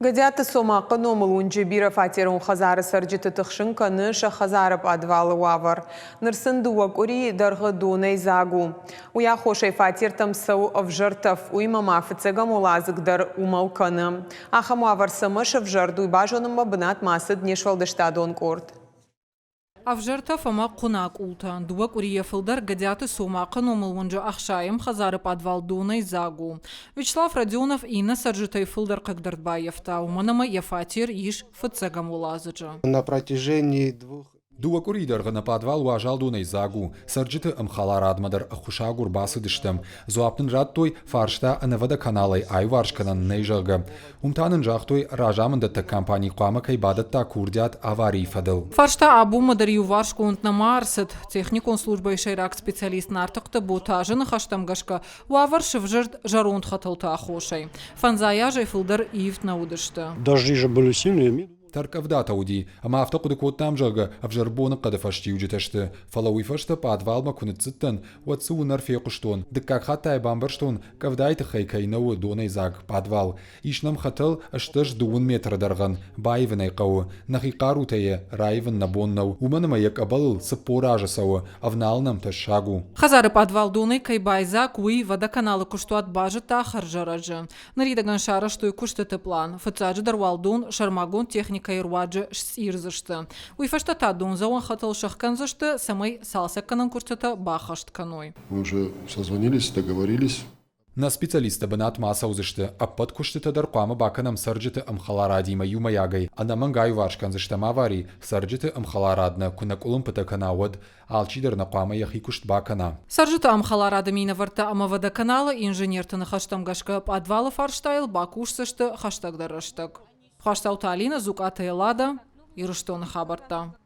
Гӕдиаты Цомахъы номыл уынджы бирӕфатерон хӕдзары цӕрджыты тыхсын кӕны сӕ хӕдзары пъадвалы уавӕр. Ныр сын дыууӕ къуырийы дӕргъы донӕй дзаг у. Уый аххосӕй фатертӕм цӕуы ӕвзӕр тӕф, уыимӕ ма фыццӕгӕм уӕладзыг дӕр уымӕл кӕны. Ахӕм уавӕр цӕмӕ сӕвзӕрд, уый базонынмӕ бынатмӕ ацыд не сфӕлдыстадон къорд. Ӕвзӕр тӕф ӕмӕ хъуына къултӕ. Дыууӕ къуырийӕ фылдӕр Гӕдиаты Цомахъы номыл уынджы ӕхсайӕм хӕдзары пъадвал донӕй дзаг у. Вячеслав Родионов иннӕ цӕрджытӕй фылдӕр хъыгдард баййӕфта, уымӕн ӕмӕ йӕ фатер ис фыццӕгӕм уӕладзыджы. На протяжении двух Дыууӕ къуырийы дӕргъы нӕ пъадвал уазал донӕй дзаг у. Цӕрджыты ӕмхӕларадмӕ дӕр ӕххуысагур бацыдыстӕм. Дзуапп нын радтой, фарста ӕнӕводоканалӕй аиуварс кӕнӕн нӕй, зӕгъгӕ. Уым та нын загътой, разамындӕттӕг компани хъуамӕ кӕй бадӕтта курдиат аварийы фӕдыл. Фарста абонмӕ дӕр иуварсгонд нӕма ӕрцыд. Техникон службӕйы сӕйраг специалист Нартыхъты Ботазы ныхӕстӕм гӕсгӕ, уавӕр сывзӕрд зӕронд хӕтӕлты аххосӕй. Фӕндзай азӕй фылдӕр ивд нӕ уыдысты. Дожди же были сильные. Тӕрккъӕвдатӕ уыди, ӕмӕ афтӕ хъуыды кодтам, зӕгъгӕ, ӕвзӕр боныхъӕды фӕстиуджытӕ сты. Фӕлӕ уый фӕстӕ пъадвалмӕ куы ныццыдтӕн, уӕд цы уынӕр фехъуыстон. Дыккаг хатт та йӕ бамбӕрстон, къӕвдайы тыххӕй кӕй нӕ у донӕй дзаг пъадвал. Ис нӕм хӕтӕл 28 метры дӕргъӕн, баивын ӕй хъӕуы. Нӕхи хъарутӕ йӕ раивын нӕ бон нӕу, уымӕн ӕмӕ йӕ къӕбӕлыл 40 азы цӕуы, ӕвналын ӕм тӕссаг у. Хӕдзары пъадвал донӕй кӕй байдзаг, уый водоканалы куыстуат базыдта хӕрзӕрӕджы. Ныридӕгӕн сарӕзтой куыстыты пълан. Фыццаджыдӕр уал дон сӕрмагонд техникӕйы руаджы сцъирдзысты. Уый фӕстӕ та дондзӕуӕн хӕтӕл сӕхгӕндзысты, цӕмӕй цалцӕггӕнӕн куыстытӕ баххӕст кӕной. Мы уже созвонились, договорились. Нӕ специалисттӕ бынатмӕ ацӕудзысты. Ӕппӕт куыстытӕ дӕр хъуамӕ бакӕнӕм цӕрджыты ӕмхӕларадимӕ иумӕйагӕй. Ӕнӕмӕнг аиуварс кӕндзыстӕм авари, цӕрджыты ӕмхӕларад нӕ куы нӕ къуылымпытӕ кӕна, уӕд. Алчидӕр нӕ хъуамӕ йӕхи куыст бакӕна. Цӕрджыты ӕмхӕларады минӕвӕрттӕ ӕмӕ водоканалы инженерты ныхӕстӕм гӕсгӕ пъадвалы фарстайыл бакусдзысты хӕстӕгдӕр рӕстӕг. Хъуастауты Алинӕ, Дзукъаты Эллада, Ирыстоны хабӕрттӕ.